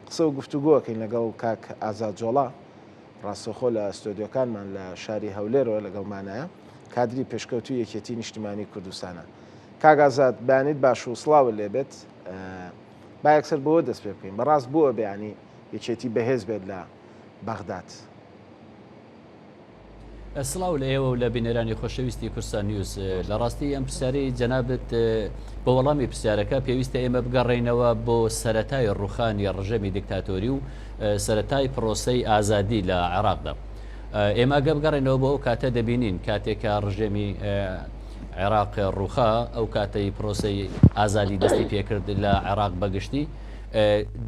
قسە و گفتوگۆ ئەکەین لەگەڵ کاک ئازاد جۆڵا، ڕاستەوخۆ لە ستۆدیۆکانمان لە شاری هەولێرەوە لەگەڵمانایە، کادری پێشکەوتووی یەکێتی نیشتیمانی کوردستانە. کاک ئازاد بەیانیت باش و سڵاوت لێبێت. با یەکسەر بەوە دەست پێ بکەین، بەڕاست بۆ ئەبێ یانی یەکێتی بەهێز بێت لە بەغداد؟ سڵاو لە ئێوە و لە بینەرانی خۆشەویستی کوردستان نیوز. لە ڕاستی ئەم پرسیارەی جەنابت بۆ وەڵامی پرسیارەکە پێویستە ئێمە بگەڕێینەوە بۆ سەرەتای ڕوخانی ڕژێمی دیکتاتۆری و سەرەتای پرۆسەی ئازادی لە عێراقدا. ئێمە گە بگەڕێنەوە بۆ ئەو کاتە دەبینین کاتێک کە ڕژێمی عێراق ڕوخا ئەو کاتەی پرۆسەی ئازادی دەستی پێکرد لە عێراق بەگشتی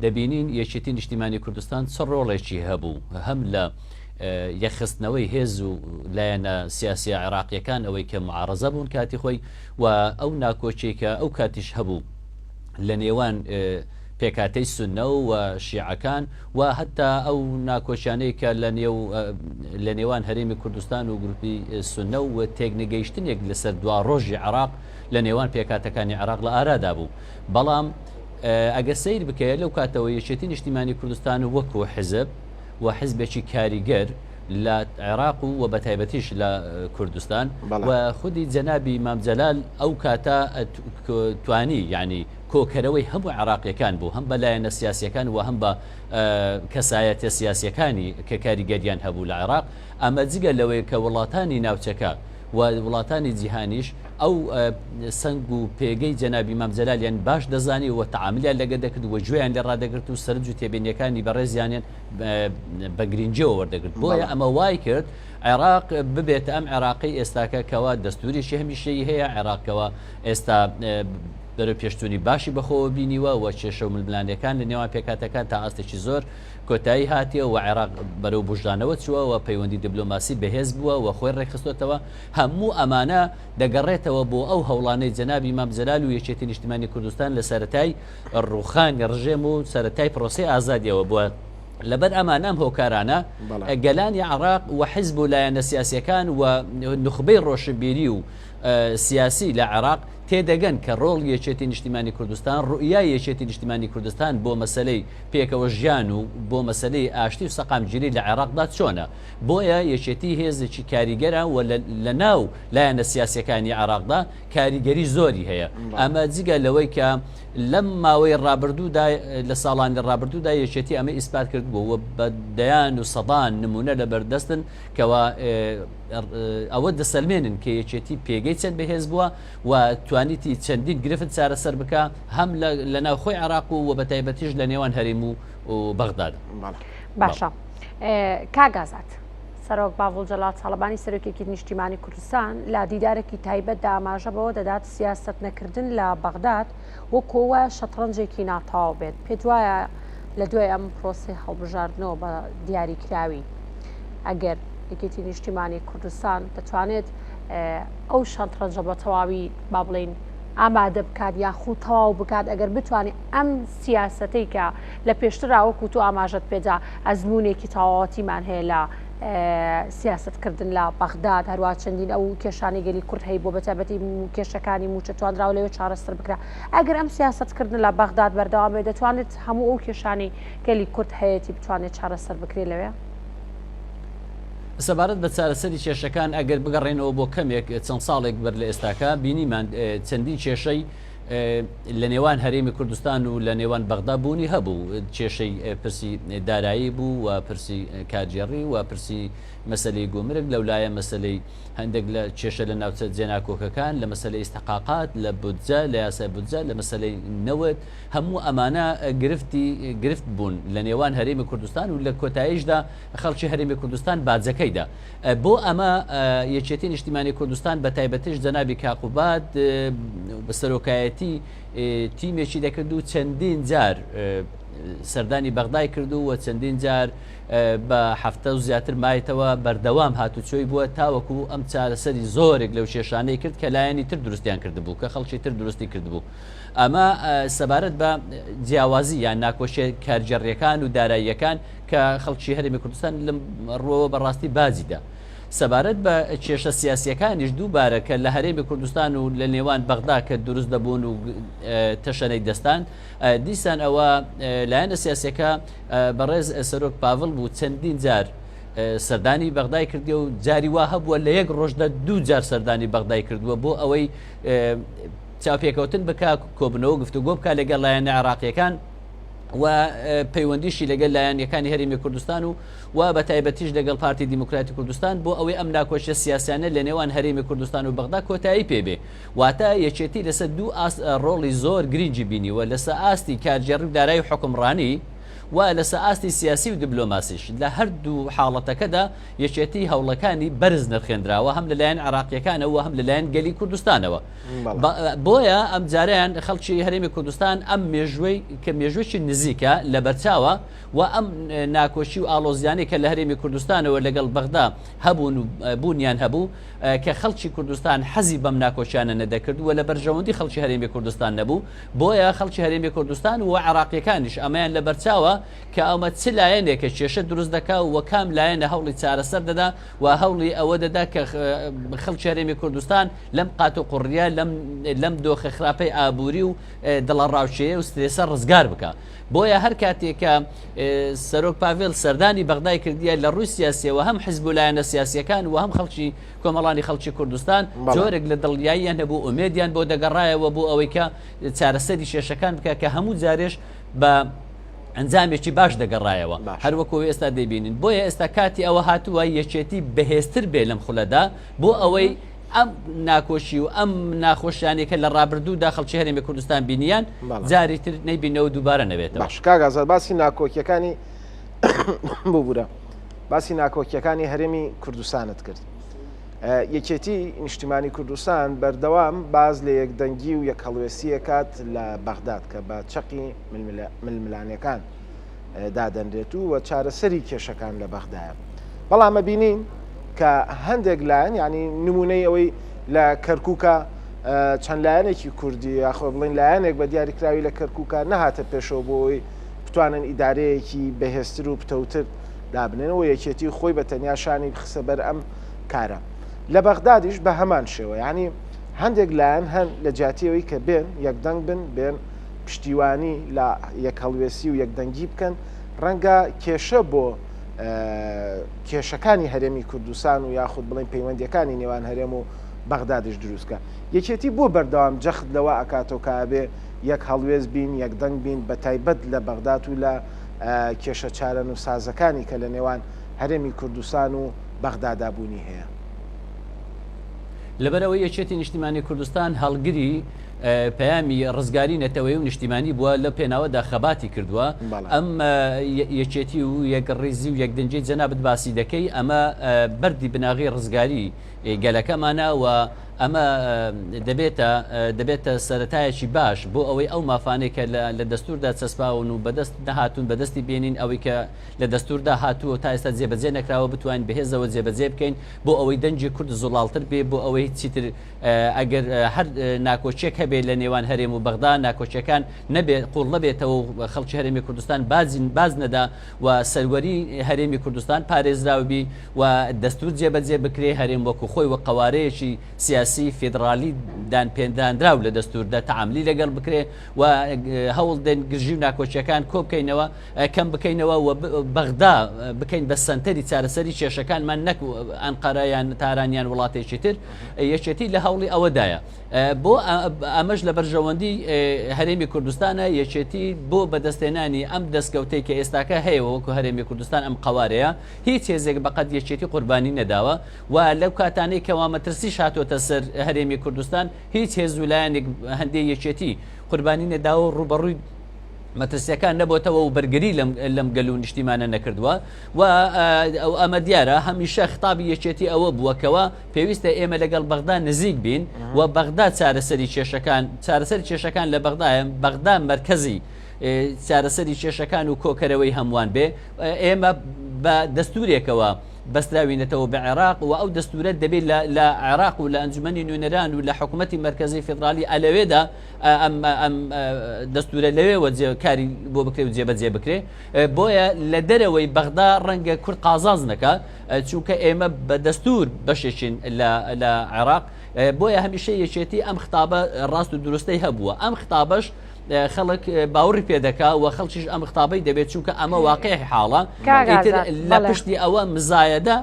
دەبینین یەکێتی نیشتیمانی کوردستان چ ڕۆڵێکی هەبوو هەم لە یەکخستنەوەی هێز و لایەنە سیاسیە عێراقیەکان ئەوەی کە معارەزە بوون کاتی خۆی و ئەو ناکۆکیەی کە ئەو کاتیش هەبوو لە نێوان پێکاتەی سوننە و شیعەکان و هەتا ئەو ناکۆکیانەی کە لە نێو لە نێوان هەرێمی کوردستان و گروپی سوننە و تێکنەگەیشتنێک لەسەر دواڕۆژی عێراق لە نێوان پێکاتەکانی عێراق لە ئارادا بوو بەڵام ئەگەر سەیر بکەیە لەو کاتەوە یەکێتی نیشتیمانی کوردستان وەکو حزب و حزبێکی کاریگەر لە عێراق و و بەتایبەتیش لە کوردستان و خودی جەنابی مام جەلال ئەو کاتە توانی یعنی کۆکەرەوەی هەموو عێراقیەکان بوو هەم بە لایەنە سیاسیەکان و هەم بە کەسایەتە سیاسیەکانی کە کاریگەریان هەبوو لە عێراق ئەمە جگە لەوەی کە وڵاتانی ناوچەکە و وڵاتانی جیهانیش ئەو سەنگ و پێگەی جەنابی مام جەلالیان باش دەزانی و تەعاملیان لەگە دەکرد و گوێیان لێ ڕادەگرت و سەرنج و تێبینیەکانی بەڕێزیانیان بە گرنگیەوە وەردەگرت بۆیە ئەمە وای کرد عێراق ببێتە ئەم عێراقی ئێستاکە کەوا دەستوریی هەمیشەیی هەیە عێراقەوە ئێستا بەرەو پێشتونی باشی بەخۆوە بینیوە و کێشە و ململانێکان لە نێوان پێکهاتەکان تا ئاستێکی زۆر کۆتایی هاتیە و عێراق بەرەو بوژانەوە چووە و پەیوەندی دیبلۆماسی بەهێز بووە و خۆی ڕێکخستۆتەوە هەموو ئەمانە دەگەڕێتەوە بۆ ئەو هەوڵانەی جەنابی مام جەلال و یەکێتی نیشتیمانی کوردستان لە سەرەتای ڕوخانی ڕژێم و سەرەتای پرۆسەی ئازادیەوە بووە. لەبەر ئەمانە ئەم هۆکارانە گەلانی عێراق و حزب و لایەنە سیاسیەکان و نوخبەی ڕۆشنبیری و سیاسی لە عێراق تێدەگەن کە ڕۆڵی یەکێتی نیشتیمانی کوردستان، ڕوئیای یەکێتی نیشتیمانی کوردستان بۆ مەسەلەی پێکەوە ژیان و بۆ مەسەلەی ئاشتی و سەقامگیری لە عێراقدا چۆنە. بۆیە یەکێتی هێزێکی کاریگەرە و لە ناو لایەنە سیاسیەکانی عێراقدا کاریگەری زۆری هەیە. ئەمە جگە لەوەی کە لەم ماوەی ڕابردوودا لە ساڵانی ڕابردوودا یەکێتی ئەمەی ئیسپات کردبوو و بە دەیان و سەدان نمونە لەبەردەستن کەوا ئەوە دەسەلمێنن کە یەکێتی پێگەی چەند بەهێز بووە و توانیتی چەندین گرفت چارەسەر بکا هەم لە ناوخۆی عێراق و و بەتایبەتیش لە نێوان هەرێم و بەغدادا. باشە کاک ئازاد، سەرۆک باڤڵ جەلال تاڵەبانی سەرۆکی یەکێتی نیشتیمانی کوردستان لە دیدارێکی تایبەتدا ئاماژە بەوە دەدات سیاسەت نەکردن لە بەغداد وەکو وایە شەتڕەنجێکی ناتەواو بێت پێت وایە لە دوای ئەم پرۆسەی هەڵبژاردنەوە بە دیاریکراوی ئەگەر یەکێتی نیشتیمانی کوردستان دەتوانێت ئەو شەتڕەنجە بە تەواوی با بڵین ئامادە بکات یاخود تەواو بکات ئەگەر بتوانێت ئەم سیاسەتەی کە لە پێشترا وەکو تۆ ئاماژەت پێدا ئەزمونێکی تەواوەتیمان هەیە لە سیاستکردن لە بەغداد هەروە چەندین ئەو کێشانەی گەلی کورد هەی بۆ بەتابەتی کێشەکانی موچە توانراوە لەوێ چارەسەر بکرا ئەگەر ئەم سیاستکردن لە بەغداد بەردەوام بێت دەتوانێت هەموو ئەو کێشانەی گەلی کورد هەیەی بتوانێت چارەسەر بکرێت لەوێ؟ سەبارەت بە چارەسەری کێشەکان ئەگەر بگەڕێنەوە بۆ کەمێک چەند ساڵێک بەر لە ئێستاکە بینیمان چەندین کێشەی لە نێوان هەرێمی کوردستان و لە نێوان بەغدا بوونی هەبوو، کێشەی پرسی دارایی بوو و پرسی کارگێڕی و پرسی مەسەلەی گومرگ، لەولایە مەسەلەی هەندێک لە کێشە لە ناوچە جێناکۆکەکان، لە مەسەلەی ئیستحقاقات، لە بودجە، لە یاسای بودجە، لە مەسەلەی نەوت، هەموو ئەمانە گرفتی گرفت بوون لە نێوان هەرێمی کوردستان و لە کۆتاییشدا خەڵکی هەرێمی کوردستان باجەکەی دا. بۆ ئەمە یەکێتی نیشتیمانی کوردستان بە تایبەتیش جەنابی کاک قوباد بە سەرۆکایەتی تیمێکی دەکرد و چەندین جار سەردانی بەغدای کردو و چەندین جار بە هەفتە و زیاتر مایتەوە بەردەوام هاتوچۆی بووە تاوەکو ئەم چارەسەری زۆرێک لەو کێشانەی کرد کە لایەنی تر دروستیان کردبوو کە خەڵکی تر دروستی کردبوو ئەمە سەبارەت بە جیاوازی یان ناکۆشیە کارگێڕیەکان و داراییەکان کە خەڵکی هەرێمی کوردستان لەم ڕووەوە بەڕاستی باجی دا. سەبارەت بە کێشە سیاسییەکانیش دووبارە کە لە هەرێمی کوردستان و لە نێوان بەغدا کە دروست دەبوون و تەشەنەی دەستان دیسان ئەوە لایەنە سیاسیەکە بەڕێز سەرۆک پاڤڵ بوو چەندین جار سەردانی بەغدای کردی و جاری وا هەبووە لە یەک ڕۆژدا دوو جار سەردانی بەغدای کردووە بۆ ئەوەی چاوپێکەوتن بک کۆبنەوە گفتوگۆ بکە لەگەڵ لایەنە عراقیەکان و پەیوەندیشی لەگەل لایەنەکانی هەرێمی کوردستان و و بە تایبەتیش لەگەڵ پارتی دیموکراتی کوردستان بۆ ئەوەی ئەم ناکۆکیە سیاسیانە لە نێوان هەرێمی کوردستان و بەغدا کۆتایی پێ بێ. واتە یەکێتی لەسەر دوو ئاست ڕۆڵی زۆر گرینگی بینیوە، لەسە ئاستی کارگێڕی و دارایی و حوکمڕانی و لەسە ئاستی سیاسی و دبلۆماسیش. لە هەردوو حاڵەتەکەدا یەکێتی هەوڵەکانی بەرز نرخێندراوە هەم لەلایەن عێراقیەکانەوە و هەم لەلایەن گەلی کوردستانەوە. بۆیە ئەمجارەیان خەڵکی هەرێمی کوردستان ئەم مێژووەی کە مێژووێکی نزیکە لەبەرچاوە، و ئەم ناکۆکی و ئاڵۆزیانەی کە لە هەرێمی کوردستانەوە لەگەڵ بەغدا هەبوون و بوونیان هەبوو کە خەڵکی کوردستان حەزی بەم ناکۆکیانە نەدەکرد و لە بەرژەوەندی خەڵکی هەرێمی کوردستان نەبوو بۆیە خەڵکی هەرێمی کوردستان و عێراقیەکانیش ئەمەیان لەبەرچاوە کە ئەمە چ لایەنێکە کێشە دروست دەکا و کام لایەنە هەوڵی چارەسەر دەدا و هەوڵی ئەوە دەدا کە خەڵکی هەرێمی کوردستان لەم قات و قوڕیە لەم لەم دۆخە خراپەی ئابووری و دڵەڕاوکێیە و سترێسە ڕزگار بکا. بۆیە هەر کاتێک کە سەرۆک پاڤێل سەردانی بەغدای کردیە لە ڕووی سیاسیەوە هەم حزب و لایەنە سیاسیەکان و هەم خەڵکی کۆمەڵانی خەڵکی کوردستان جۆرێک لە دڵنیاییان هەبوو ئومێدیان بۆ دەگەڕایەوە بۆ ئەوەی کە چارەسەری کێشەکان بکە کە هەموو جارێش بە ئەنجامێکی باش دەگەڕایەوە هەروەکو ئێستا دەیبینین بۆیە ئێستا کاتی ئەوە هاتووە یەکێتی بەهێزتر بێ لەم خولەدا بۆ ئەوەی ئەم ناکۆکی و ئەم ناخۆشیانەی کە لە ڕابردوودا خەڵکی هەرێمی کوردستان بینیان جاری تر نەیبینەوە دووبارە نەبێتەوە. باش کاک ئازاد باسی ناکۆکیەکانی ببورە باسی ناکۆکیەکانی هەرێمی کوردستانت کرد. یەکێتی نیشتیمانی کوردستان بەردەوام باز لە یەکدەنگی و یەک هەڵوێستیەکات لە بەغداد کە بە چەقی ململانێکان دادەنرێت و و چارەسەری کێشەکان لە بەغدایە. بەڵام ئەبینین کە هەندێک لایەن یعنی نمونەی ئەوەی لە کەرکووکە چەند لایەنێکی کوردی یاخۆ بڵین لایەنێک بە دیاریکراوی لە کەرکووکە نەهاتە پێشەوە بۆ ئەوەی بتوانن ئیدارەیەکی بەهێزتر و پتەوتر دابنێنەوە یەکێتی خۆی بە تەنیا شانی بخسە بەر ئەم کارە لە بەغدادیش بە هەمان شێوە یعنی هەندێک لایەن هەن لە جیاتیەوەی کە بێن یەکدەنگ بن بێن پشتیوانی لە یەکهەڵوێستی و یەکدەنگی بکەن، ڕەنگە کێشە بۆ کێشەکانی هەرێمی کوردستان و یاخود بڵێن پەیوەندیەکانی نێوان هەرێم و بەغدادش دروستکە. یەکێتی بۆ بەردەوام جەخت لەوە ئەکاتەوە کە ئەبێ یەک هەڵوێست بین، یەکدەنگ بین، بەتایبەت لە بەغداد و لە کێشە چارەنووسسازەکانی کە لە نێوان هەرێمی کوردستان و بەغدادا بوونی هەیە. لەبەرئەوەی یەکێتی نیشتیمانی کوردستان هەڵگری پەیامی ڕزگاری نەتەوەیی و نیشتیمانی بووە لە پێناوەدا خەباتی کردووە ئەم یەکێتی و یەکڕیزی و یەکدەنگی جەنابت باسی دەکەی ئەمە بەردی بناغی ڕزگاری گەلەکەمانە و ئەمە دەبێتە دەبێتە سەتایەکی باش بۆ ئەوەی ئەو مافانەی کە لە دەستوردا چەسپاون و بەدەست نەهاتوون بەدەستی بێنین ئەوەی کە لە دەستوردا هاتووە تا ئێستا جێبەجێ نەکراوە بتوانین بەهێزەوە جێبەجێ بکەین بۆ ئەوەی دەنگی کورد زوڵاڵتر بێ بۆ ئەوەی چیتر ئەگەر هەر ناکۆکیەک هەبێت لە نێوان هەرێم و بەغدا ناکۆکیەکان نەبێت قوڵ نەبێتەوە و خەڵکی هەرێمی کوردستان بازین باز نەدا و سەروەری هەرێمی کوردستان پارێزراوبی و دەستور جێبەجێ بکرێ هەرێم وەکو خۆی وە قەوارەیەکی سیاسی فیدرالی دان پێندانراو لە دەستوردا تەعاملی لەگەڵ بکرێ و هەوڵ دێن گرژی و ناکۆکیەکان کۆبکەینەوە کەم بکەینەوە و بەغدا بکەین بە سەنتەری چارەسەری کێشەکانمان نەک ئەنقەرە یان تاران یان وڵاتێکی تر یەکێتی لە هەوڵی ئەوەدایە بۆ ئەمەش لە بەرژەوەندی هەرێمی کوردستانە یەکێتی بۆ بەدەستێنانی ئەم دەستکەوتەی کە ئێستاکە هەیە وەکو هەرێمی کوردستان ئەم قوارەیە هیچ هێزێک بەقەد یەکێتی قوربانی نەداوە و لەو کاتانەی کەوا مەترسیش هاتۆتە سەر هەرێمی کوردستان هیچ هێز و لایەنێک هەندێک یەکێتی قوربانی نەداوە و ڕووبەڕووی مەترسیەکان نەبۆتەوە و بەرگری لەم گەل و نیشتیمانە نەکردووە و ئەمە دیارە هەمیشە خطابی یەکێتی ئەوە بووە کەوا پێویستە ئێمە لەگەڵ بەغدا نزیک بین و بەغدا چارەسەری کێشەکان چارەسەری کێشەکان لە بەغدایە بەغدا مەرکەزی چارەسەری کێشەکان و کۆکەرەوەی هەمووان بێ ئێمە بە دەستورێکەوە. بەستراوینەتەوە بە عێراق و ئەو دەستورە دەبێت لە عێراق و لە ئەنجومەنی نوێنەران و لە حکوومەتی مەرکەزی فیدراڵی ئەلەوێدا ئەم ئەم دەستورە لەوێوە کاری بۆ بکرێ و جێبەجێ بکرێ بۆیە لە دەرەوەی بەغدا ڕەنگە کورد قازانج نەکا چونکە ئێمە بە دەستور بەشێکین لە عێراق بۆیە هەمیشە یەکێتی ئەم خطابە ڕاست و دروستەی هەبووە ئەم خطابەش خەڵک باوەڕی پێدەکا و خەڵکیش ئەم خطابەی دەبێت چونکە ئەمە واقعی حاڵە ئیتر لە پشتی ئەوە مزایەدە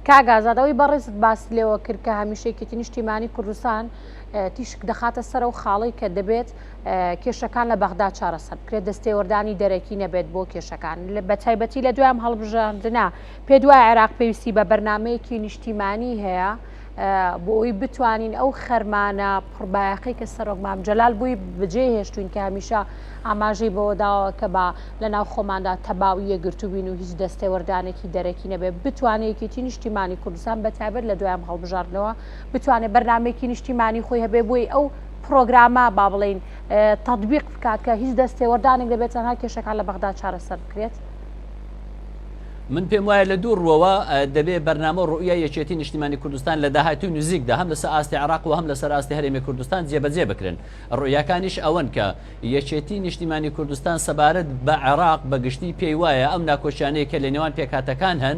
کاک ئازاد ئەوەی بەڕێزت باست لێوە کرد کە هەمیشە یەکێتی نیشتیمانی کوردستان تیشک دەخاتە سەر ئەو خاڵەی کە دەبێت کێشەکان لە بەغدا چارەسەر بکرێت دەستێوەردانی دەرەکی نەبێت بۆ کێشەکان بە تایبەتی لە دوام هەڵبژاردنە پێ دوای عێراق پێویستی بە بەرنمەیەکی نیشتیمانی هەیە بۆ ئەوی بتوانین ئەو خەرمانە پڕبایەخەی کە سەرۆک مام جەلال بووی بەجێ هێشتوین کە هەمیشە ئاماژەی بەوە داوە کە با لەناو خۆماندا تەبا و یەکگرتوو بین و هیچ دەستێوەردانێکی دەرەکی نەبێت، بتوانێت یەکێتی نیشتیمانی کوردستان بە تایبەت لە دوای ئەم هەڵبژاردنەوە بتوانێت بەرنامەیەکی نیشتیمانی خۆی هەبێت بۆی ئەو پرۆگرامە با بڵێین تەتبیق بکات کە هیچ دەستێوەردانێک دەبێت تەنها کێشەکان لە بەغدا چارەسەر بکرێت. من پێم وایە لە دوو ڕووەوە دەبێ بەرنامە و ڕوئیای یەکێتی نیشتیمانی کوردستان لە داهاتووی نزیکدا هەم لەسەر ئاستی عێراق و هەم لەسەر ئاستی هەرێمی کوردستان جێبەجێ بکرێن. ڕوئیاکانیش ئەوەن کە یەکێتی نیشتیمانی کوردستان سەبارەت بە عێراق بە گشتی پێی وایە ئەو ناکۆکیانەی کە لە نێوان پێکهاتەکان هەن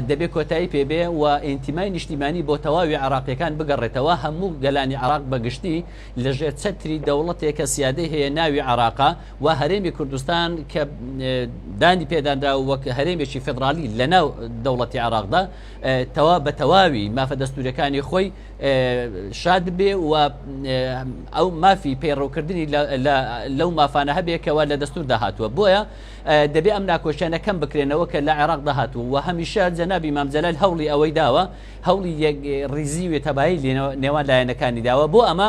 دەبێ کۆتایی پێ بێ و ئینتیمای نیشتیمانی بۆ تەواوی عێراقیەکان بگەڕێتەوە هەموو گەلانی عێراق بە گشتی لە ژێر چەتری دەوڵەتێک کە سیادەی هەیە ناوی عێراقە و هەرێمی کوردستان کە دانی پێدانراوە وەک هەرێمێکی فیدراڵی لە ناو دەوڵەتی عێراقدا تەوا بە تەواوی مافە دەستوورەکانی خۆی شاد بێ و ئەو مافی پەیڕەوکردنی لەو مافانە هەبێ کەوا لە دەستوردا هاتووە بۆیە دەبێ ئەم ناکۆکیانە کەم بکرێنەوە کە لە عێراقدا هاتووە و هەمیشە جەنابی مام جەلال هەوڵی ئەوەی داوە هەوڵی یەک ڕیزی و تەبایی نێوان لایەنەکانی داوە بۆ ئەمە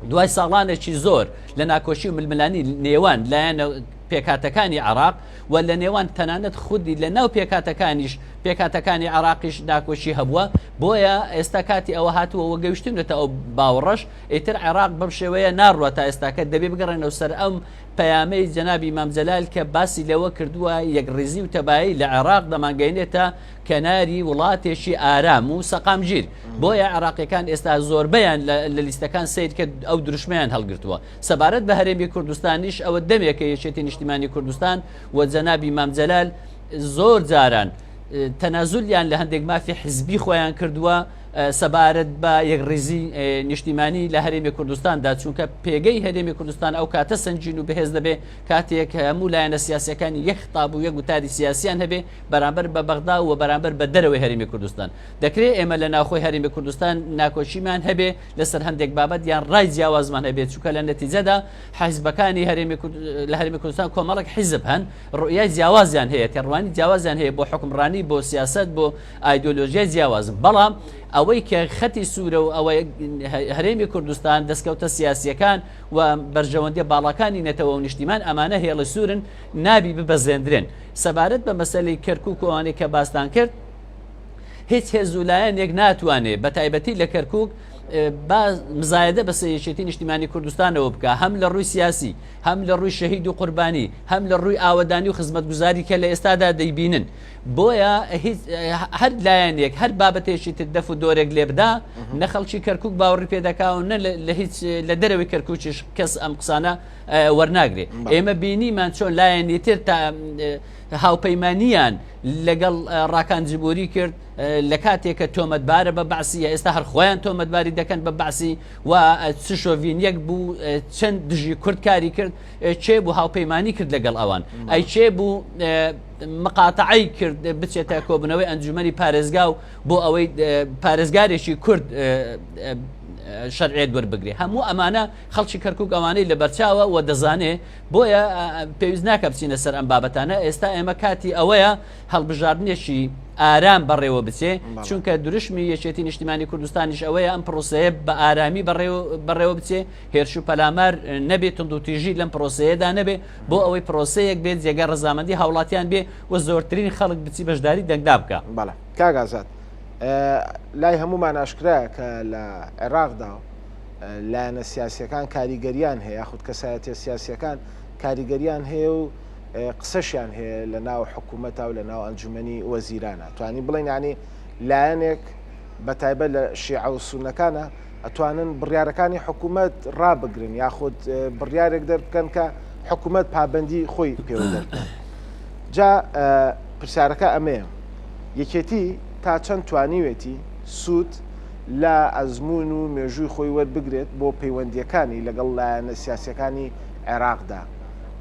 دوای ساڵانێکی زۆر لە ناکۆکی و ململانی نێوان لایەنە پێکهاتەکانی عێراق و لە نێوان تەنانەت خودی لە ناو پێکهاتەکانیش پێکهاتەکانی عێراقیش ناکۆکی هەبووە بۆیە ئێستا کاتی ئەوە هاتووە و گەیشتونەتە ئەو باوەڕەش ئیتر عێراق بەم شێوەیە ناڕوە تا ئێستاکە دەبێ بگەڕێنەوە سەر ئەم پەیامەی جەنابی مام جەلال کە باسی لەوە کردووە یەکڕیزی و تەبایی لە عێراق دەمانگەینێتە کەناری وڵاتێکی ئارام و سەقامگیر بۆیە عێراقیەکان ئێستا زۆربەیان لە لیستەکان سەیر کە ئەو دروشمەیان هەڵگرتووە سەبارەت بە هەرێمی کوردستانیش ئەوە دەمێکە یەکێتی نیشتیمانی کوردستان و جەنابی مام جەلال زۆر جاران تەنازولیان لە هەندێک مافی حزبی خۆیان کردووە سەبارەت بە یەکڕیزی نیشتیمانی لە هەرێمی کوردستاندا چونکە پێگەی هەرێمی کوردستان ئەو کاتە سەنگین و بەهێز دەبێ کاتێک هەموو لایەنە سیاسەکانی یەک خطاب و یەک گوتاری سیاسیان هەبێ بەرامبەر بە بەغدا و بەرامبەر بە دەرەوەی هەرێمی کوردستان دەکرێت ئێمە لە ناوخۆی هەرێمی کوردستان ناکۆکیمان هەبێ لەسەر هەندێک بابەت یان ڕای جیاوازمان هەبێت چونکە لە نەتیجەدا حیزبەکانی هەرێمی لە هەرێمی کوردستان کۆمەڵێک حیزب هەن ڕوئیای جیاوازیان هەیە تێڕوانی جیاوازیان هەیە بۆ حکومڕانی بۆ سیاست بۆ ئایدۆلۆژیای جیاوازن بەڵام ئەوەی کە خەتی سوورە و ئەوەی هەرێمی کوردستان دەستکەوتە سیاسیەکان و بەرژەوەندیە باڵاکانی نەتەوە و نیشتیمان ئەمانە هێڵی سوورن نابی ببەزێندرێن سەبارەت بە مەسەلەی کەرکوک و ئەوانەی کە باستان کرد هیچ هێز و لایەنێک ناتوانێ بە تایبەتی لە کەرکک با مزایدە بەسە یەکێتی نیشتیمانی کوردستانەوە بکە هەم لە ڕووی سیاسی هەم لە ڕووی شەهید و قوربانی هەم لە ڕووی ئاوەدانی و خزمەتگوزاری کە لە ئێستادا دەیبینن بۆیە هیچ هەر لایەنێک هەر بابەتێکی تر دەف و دۆرێک لێبدا نە خەڵکی کەرکک باوەڕی پێدەکا و نە لە هیچ لە دەرەوەی کەرکوچیش کەس ئەم قسانە وەرناگرێ ئێمە بینیمان چۆن لایەنی تر تا هاوپەیمانیان لەگەڵ ڕاکان جبوری کرد لە کاتێک کە تۆمەتبارە بە بەعسیە ئێستا هەر خۆیان تۆمەتباری دەکەن بە بەعسی و چ شۆڤینیەک بوو چەند دژی کورد کاری کرد چێ بوو هاوپەیمانی کرد لەگەڵ ئەوان ئەی چێ بوو مقاتعی کرد بچێتە کۆبنەوەی ئەنجومەنی پارێزگا و بۆ ئەوەی پارێزگارێکی کورد شەرعێت وەربگرێ هەموو ئەمانە خەڵکی کەرکک ئەوانەی لەبەرچاوە و دەزانێ بۆیە پێویست ناکە بچینە سەر ئەم بابەتانە ئێستا ئێمە کاتی ئەوەیە هەڵبژاردنێکی ئارام بەڕێوە بچێ چونکە دروشمی یەکێتی نیشتیمانی کوردستانیش ئەوەیە ئەم پرۆسەیە بە ئارامی بەڕێوە بچێ هێرش و پەلامار نەبێت توندوتیژی لەم پرۆسەیەدا نەبێ بۆ ئەوەی پرۆسەیەک بێت جێگای ڕەزامەندی هاوڵاتیان بێ و زۆرترین خەڵک بچی بەشداری دەنگدا بکە. بەڵێ کاک ئازاد لای هەمومان ئاشکرایە کە لە عێراقدا لایەنە سیاسیەکان کاریگەریان هەیە یاخود کەسایەتیە سیاسیەکان کاریگەریان هەیە و قسەشیان هەیە لە ناو حکوومەتا و لە ناو ئەنجومەنی وەزیرانە توانین بڵێین یانی لایەنێک بە تایبەت لە شیعە و سوننەکانە ئەتوانن بڕیارەکانی حکوومەت ڕابگرن یاخود بڕیارێک دەربکەن کە حکوومەت پابندی خۆی پێوە دەربکات جا پرسیارەکە ئەمەیە یەکێتی تا چەند توانیوێتی سوود لە ئەزموون و مێژووی خۆی وەربگرێت بۆ پەیوەندییەکانی لەگەڵ لایەنە سیاسییەکانی عێراقدا،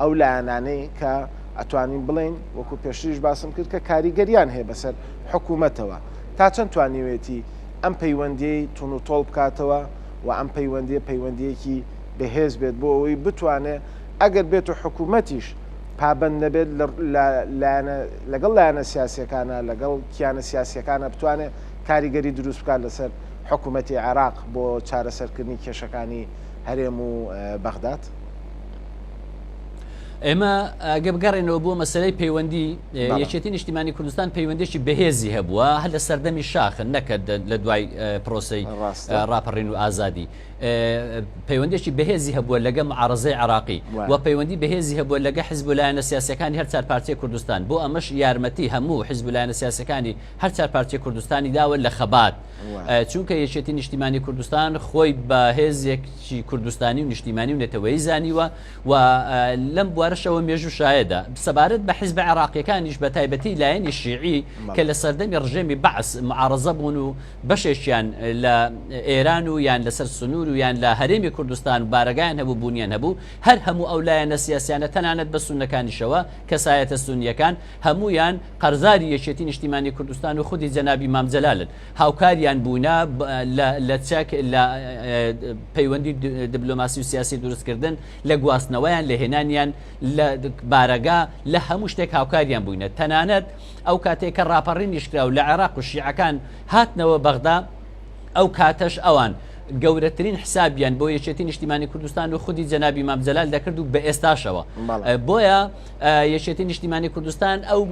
ئەو لایەنانەی کە ئەتوانین بڵێین وەکو پێشتریش باسم کرد کە کاریگەریان هەیە بەسەر حکوومەتەوە، تا چەند توانیوێتی ئەم پەیوەندیەی توندوتۆڵ بکاتەوە و ئەم پەیوەندیە پەیوەندیەکی بەهێز بێت بۆ ئەوەی بتوانێت ئەگەر بێت و حکوومەتیش پابەند نەبێت لە لەگەڵ لایەنە سیاسیەکانە لەگەڵ کیانە سیاسیەکانە بتوانێت کاریگەری دروست بکات لەسەر حکوومەتی عێراق بۆ چارەسەرکردنی کێشەکانی هەرێم و بەغداد؟ ئێمە ئەگە بگەڕێنەوە بۆ مەسلەی پەیوەندی یەکێتی نیشتیمانی کوردستان پەیوەندێکی بەهێزی هەبووە هەر لە سەردەمی شاخن نەکرد لە دوای پرۆسی ڕاپەڕین و ئازادی پەیوەندێکی بەهێزی هەبووە لەگە معارزەی عراقی و پەیوەندی بەهێزی هەبووە لەگە حزب و لایەنە سیاسەکانی هەر چار پارچەی کوردستان بۆ ئەمەش یارمەتی هەموو حزب و لایەنە سیاسەکانی هەر چار پارچەی کوردستانی داوە لە خەبات چونکە یەکێتی نیشتیمانی کوردستان خۆی بە هێزێکی کوردستانی و نیشتیمانی و نەتەوەیی زانیوە و لەم بوارەشەوە مێژوو شایەدە. سەبارەت بە حیزبە عێراقییەکانیش بە تایبەتی لایەنی شیعی کە لە سەردەمی ڕژێمی بەعس معارەزە بوون و بەشێکیان لە ئێران و یان لەسەر سنوور و یان لە هەرێمی کوردستان بارەگایان هەبوو بوونیان هەبوو هەر هەموو ئەو لایەنە سیاسیانە تەنانەت بە سوننەکانیشەوە کەسایەتە سوننییەکان هەموویان قەرزاری یەکێتی نیشتیمانی کوردستان و خودی جەنابی مام جەلالن هاوکاریان بوونە لە چەک لە پەیوەندی دبلۆماسی و سیاسی دروستکردن لە گواستنەوەیان لە هێنانیان لە بارەگا لە هەموو شتێک هاوکاریان بووینە تەنانەت ئەو کاتێک کە ڕاپەڕینیش کرا و لە عێراق و شیعەکان هاتنەوە بەغدا ئەو کاتەش ئەوان گەورەترین حسابیان بۆ یەکێتی نیشتیمانی کوردستان و خودی جەنابی مام جەلال دەکرد و بە ئێستاشەوە بۆیە یەکێتی نیشتیمانی کوردستان ئەو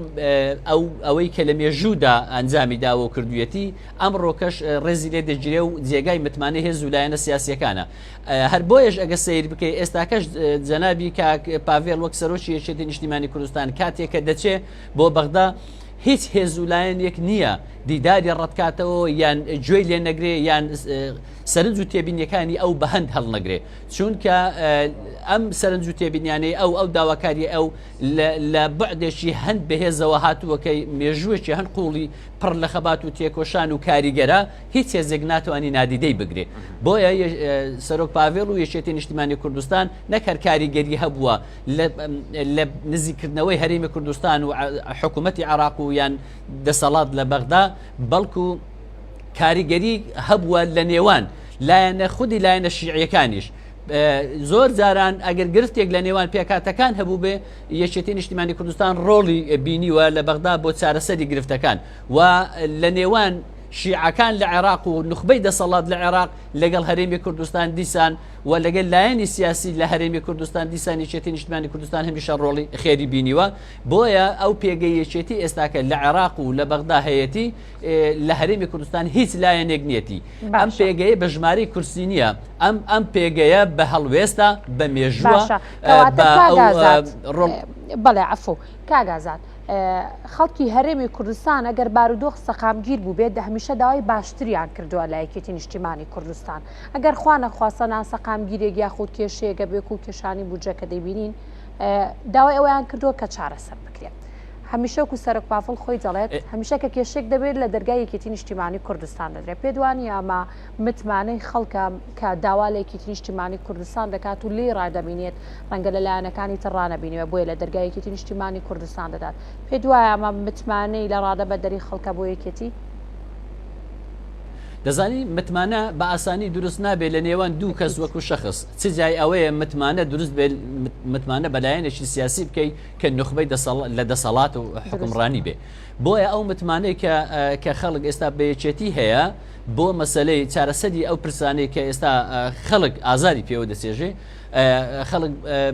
ئەو ئەوەی کە لە مێژوودا ئەنجامی داوە و کردوویەتی ئەمڕۆکەش ڕێزی لێ دەگیرێ و جێگای متمانەی هێز و لایەنە سیاسیەکانە هەر بۆیەش ئەگە سەیر بکەی ئێستاکەش جەنابی کاک پاڤێڵ وەک سەرۆکی یەکێتی نیشتیمانی کوردستان کاتێک کە دەچێ بۆ بەغدا هیچ هێز و لایەنێک نییە دیداری ڕەتکاتەوە یان گوێی لێ نەگرێ یان سەرنج و تێبینیەکانی ئەو بەهەند هەڵنەگرێ چونکە ئەم سەرنج و تێبینیانەی ئەو ئەو داواکاری ئەو لە بعدێکی هەند بەهێزەوە هاتووە کە مێژووەکی هەند قوڵی پڕ لە خەبات و تێکۆشان و کاریگەرە هیچ هێزێک ناتوانانی نادیدەی بگرێ بۆیە سەرۆک پاڤێڵ و یەکێتی نیشتیمانی کوردستان نەک هەر کاریگەری هەبووە لە نزیکردنەوەی هەرێمی کوردستان و حکوومەتی عراق و یان دەسەڵات لە بەغدا بەڵکو کاریگەری هەبووە لە نێوان لایەنە خودی لایەنە شیعیەکانیش زۆر جاران ئەگەر گرفتێک لە نێوان پێکاتەکان هەبوو بێ یەکێتی نیشتیمانی کوردستان ڕۆڵی بینیوە لە بەغدا بۆ چارەسەری گرفتەکان و لە نێوان شیعەکان لە عێراق و نوخبەی دەسەڵات لە عێراق لەگەڵ هەرێمی کوردستان دیسان و لەگەل لایەنی سیاسی لە هەرێمی کوردستان دیسان یەکێتی نیشتمانی کوردستان هەمیشە ڕۆڵی خێری بینیوە بۆیە ئەو پێگەی یەکێتی ئێستاکە لە عێراق و لە بەغدا هەیەتی لە هەرێمی کوردستان هیچ لایەنێک نیەتی ئەم پێگەیە بە ژمارەی کورسی نییە ئەم ئەم پێگەیە بە هەڵوێستە بە مێژووە بەڵێ عفو کاک ئازاد خەڵکی هەرێمی کوردستان ئەگەر بارودۆخ سەقامگیر بوو بێت هەمیشە داوای باشتریان کردووە لە یەکێتی نیشتیمانی کوردستان ئەگەر خوا نەخواستە ناسەقامگیرێک یاخود کێشەیەکە بێک و کێشانی بودجە کە دەیبینین داوای ئەویان کردووە کە چارەسەر بکرێت. هەمیشە وەکو سەرۆک پافڵ خۆی دەڵێت هەمیشە کە کێشێک دەبێت لە دەرگای یەکێتی نیشتیمانی کوردستان دەدرێت پێت وانییە ئەمە متمانەی خەڵکە کە داوا لە یەکێتی نیشتیمانی کوردستان دەکات و لێی ڕادەمینێت ڕەنگە لە لایەنەکانی تر ڕانەبینیوە بۆیە لە دەرگای یەکێتی نیشتیمانی کوردستان دەدات پێت وایە ئەمە متمانەی لە ڕادەبەدەری خەڵکە بۆ یەکێتی؟ دەزانی متمانە بە ئاسانی دروست نابێت لە نێوان دوو کەس وەکو شەخس چ جای ئەوەیە متمانە دروست بێت متمانە بە لایەنێکی سیاسی بکەیت کە نوخبەی لە دەسەڵات و حکومڕانی بێ بۆیە ئەو متمانەی کە کە خەڵک ئێستا بە یەکێتی هەیە بۆ مەسلەی چارەسەری ئەو پرسانەی کە ئێستا خەڵک ئازاری پێوە دەچێژێ خەڵک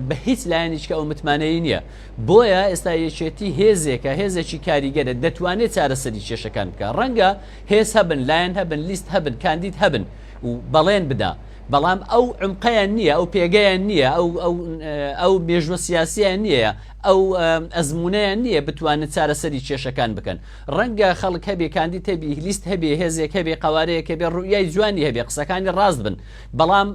بە هیچ لایەنیش کە ئەو متمانەی نییە بۆیە ئێستا یەکێتی هێزێکە هێزێکی کاریگەرە دەتوانێت چارەسەری کێشەکان بکە ڕەنگە هێز هەبن لایەن هەبن لیست هەبن کاندید هەبن و بەڵێن بدا. بەڵام ئەو عمقیان نییە ئەو پێگەیان نییە ئەو ئەو ئەو مێژوە سیاسیان نییە ئەو ئەزمونیان نییە بتوانن چارەسەری کێشەکان بکەن ڕەنگە خەڵک هەبێ کاندید هەبی لیست هەبێ هێزێک هەبێ قوارەیەک هەبێ ڕوئیای جوانی هەبێ قسەکانی ڕاست بن بەڵام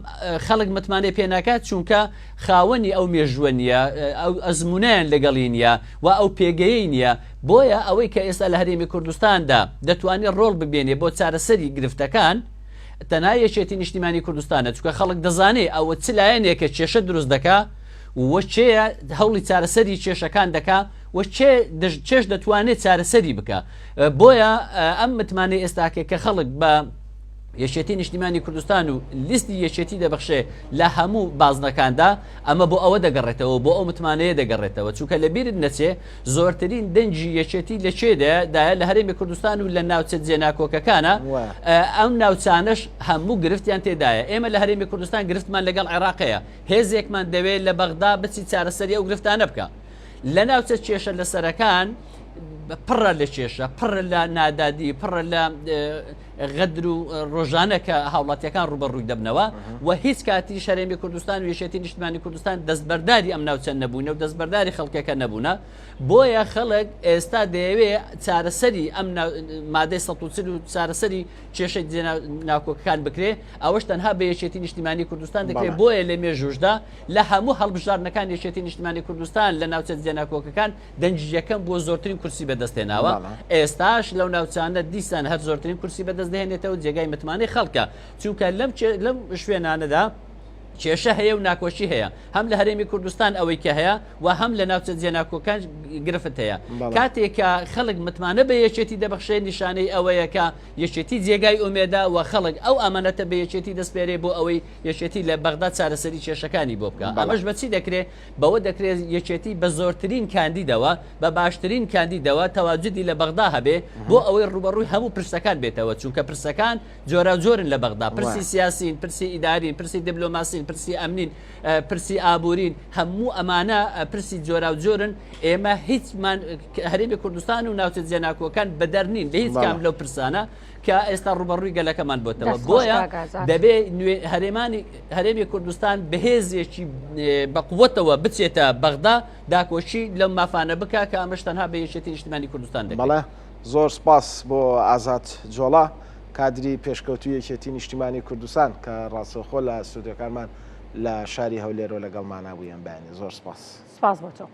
خەڵک متمانەی پێ ناکات چونکە خاوەنی ئەو مێژووە نییە ئەو ئەزمونیان لەگەڵی نییە و ئەو پێگەیەی نییە بۆیە ئەوەی کە ئێستا لە هەرێمی کوردستاندا دەتوانێت ڕۆڵ ببێنێ بۆ چارەسەری گرفتەکان تەنها یەکێتی نیشتیمانی کوردستانە چونکە خەڵک دەزانێ ئەوە چ لایەنێکە کێشە دروست دەکا و کێیە هەوڵی چارەسەری کێشەکان دەکا و کێ کێش دەتوانێت چارەسەری بکە بۆیە ئەم متمانەی ئێستاکە کە خەڵک بە یەکێتی نیشتیمانی کوردستان و لیستی یەکێتی دەبەخشێ لە هەموو بازنەکاندا ئەمە بۆ ئەوە دەگەڕێتەوە بۆ ئەو متمانەیە دەگەڕێتەوە چونکە لە بیرت نەچێ زۆرترین دەنگی یەکێتی لە کێدایە دایە لە هەرێمی کوردستان و لە ناوچە جێناکۆکەکانە ئەم ناوچانەش هەموو گرفتیان تێدایە ئێمە لە هەرێمی کوردستان گرفتمان لەگەڵ عێراقەیە هێزێکمان دەوێت لە بەغدا بچی چارەسەری ئەو گرفتانە بکە لە ناوچە کێشە لەسەرەکان پڕە لە کێشە پڕە لە نادادی پڕە لە غەدر و ڕۆژانە کە هاوڵاتیەکان ڕوبەڕووی دەبنەوە و هیچ کاتی شەرێمی کوردستان و یەکێتی نیشتمانی کوردستان دەستبەرداری ئەم ناوچە نەبوونە و دەستبەرداری خەڵکەکە نەبوونە بۆیە خەڵک ئێستا دەیەوێ چارەسەری ئەم مادەی 140 و چارەسەری کێشەی ناکۆکەکان بکرێ ئەوەش تەنها بە یەکێتی نیشتیمانی کوردستان دەکرێت بۆیە لە مێژوشدا لە هەموو هەڵبژاردنەکان یەکێتی نیشتمانی کوردستان لە ناوچە جێناکۆکەکان دەنگی یەکەم بووە زۆرترین کورسی بەدەستهێناوە ئێستاش لەو ناوچانە دیسان هەر زۆرترین کورسی بەدەست دەهێنێتەوە جێگای متمانەی خەڵکە چونکە لەم لەم شوێنانەدا کێشە هەیە و ناکۆشی هەیە هەم لە هەرێمی کوردستان ئەوەی کە هەیە و هەم لە ناوچە جێناکۆکان گرفت هەیە کاتێک کە خەڵک متمانە بە یەکێتی دەبەخشێ نیشانەی ئەوەیە کە یەکێتی جێگای ئومێدە و خەڵک ئەو ئامانەتە بە یەکێتی دەسپێرێ بۆ ئەوەی یەکێتی لە بەغدا چارەسەری کێشەکانی بۆ بکە ئەمەش بەچی دەکرێت بەوە دەکرێت یەکێتی بە زۆرترین کاندیدەوە، بە باشترین کاندیدەوە تەواجودی لە بەغدا هەبێ بۆ ئەوەی ڕووبەڕووی هەموو پرسەکان بێتەوە، چونکە پرسەکان جۆراوجۆرن لە بەغدا، پرسی سیاسین، پرسی ئیدارین، پرسی دیبلۆماسین، پرسی ئەمنین، پرسی ئابوورین، هەموو ئەمانە پرسی جۆراوجۆرن، ئێمە هیچمان هەرێمی کوردستان و ناوچە جێناکۆکان بەدەر نین لە هیچ کام لەو پرسانە. کە ئێستا ڕووبەڕووی گەلەکەمان بۆتەوە بۆیە دەبێ هەرێمانی هەرێمی کوردستان بەهێزێکی بەقوتەوە بچێتە بەغدا داکۆکی لەم مافانە بکە کە ئەمەش تەنها بە یەکێتی نیشتمانی کوردستان دەکرێت. بەڵێ زۆر سپاس بۆ ئازاد جۆڵا کادری پێشکەوتوی یەکێتی نیشتیمانی کوردستان کە ڕاستەوخۆ لە ستۆدیۆکانمان لە شاری هەولێرەوە لەگەڵمانا بوو ئەم بەیانیە زۆر سپاس. سپاس بۆ تۆ.